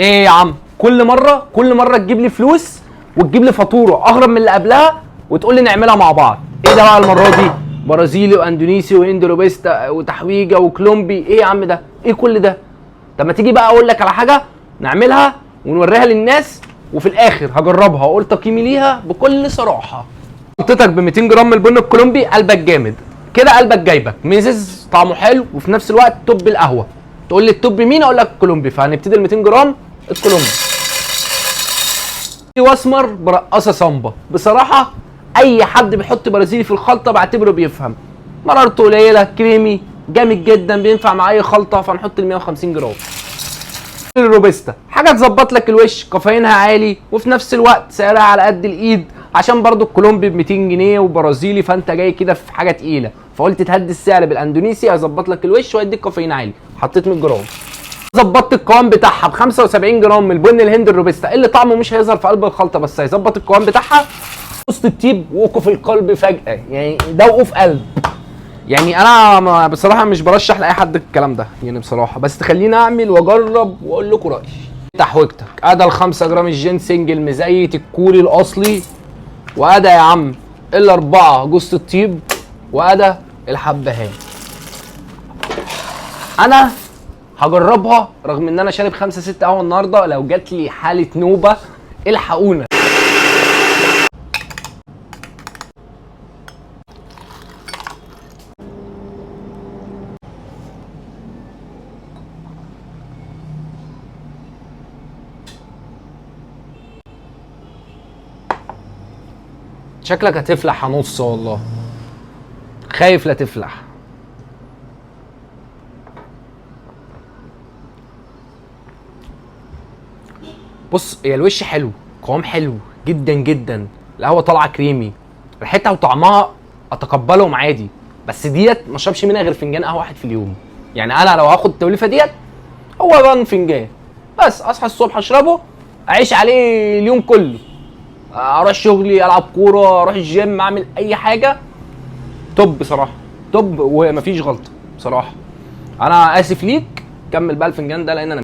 ايه يا عم، كل مرة كل مرة تجيب لي فلوس وتجيب لي فاتورة اغرب من اللي قبلها وتقول لي نعملها مع بعض. ايه ده بقى المرة دي؟ برازيلي واندونيسي وهندي روبيستا وتحويجه وكولومبي، ايه يا عم ده؟ ايه كل ده؟ طب ما تيجي بقى اقول لك على حاجة نعملها ونوريها للناس، وفي الاخر هجربها واقول تقييمي ليها بكل صراحة. خلطتك ب 200 جرام من البن الكولومبي، قلبك جامد كده، قلبك جايبك ميزز، طعمه حلو وفي نفس الوقت top القهوة. تقول لي ال top مين؟ اقول لك الكولومبي. فهنبتدي ال 200 جرام الكولومبي. واسمر برقصه سامبا. بصراحة اي حد بيحط برازيلي في الخلطة بعتبره بيفهم. مرارته قليله، كريمي جامد جدا، بينفع مع اي خلطه. فنحط ال 150 جرام. الروبيستا حاجة تظبط لك الوش، كافيينها عالي وفي نفس الوقت سعرها على قد الايد، عشان برضو الكولومبي ب 200 جنيه وبرازيلي، فانت جاي كده في حاجة تقيلة، فقلت تهدي السعر بالاندونيسي هيظبط لك الوش ويديك كافيين عالي. حطيت 100 جرام. ظبطت القوام بتاعها ب 75 جرام من البن الهندي الروبيستا اللي طعمه مش هيظهر في قلب الخلطة بس هيظبط القوام بتاعها. وسط التيب وقف القلب فجاة، يعني ده وقوف قلب. يعني انا بصراحة مش برشح لاي حد الكلام ده يعني بصراحة، بس تخليني اعمل واجرب واقول لكم رايي. تحويجتك ادى ال 5 جرام الجينسنج المزيت الكوري الاصلي، وادى يا عم الاربعة جوز الطيب، وادى الحبهان. انا هجربها رغم ان انا شارب 5 6 قهوة النهارده. لو جات لي حاله نوبه الحقونا. شكلك هتفلح هنص والله، خايف لا تفلح. بص هي الوش حلو، قوام حلو جدا جدا، القهوة طالعه كريمي، ريحتها وطعمها اتقبلهم عادي، بس ديت ما اشربش منها غير فنجان قهوة واحد في اليوم. يعني انا لو هاخد التوليفه ديت هو بان فنجان بس، اصحى الصبح اشربه اعيش عليه اليوم كله، اروح شغلي، العب كورة، اروح الجيم، اعمل اي حاجة. top بصراحة، top ومفيش غلطه بصراحة. انا اسف ليك، كمل بقى الفنجان ده لان انا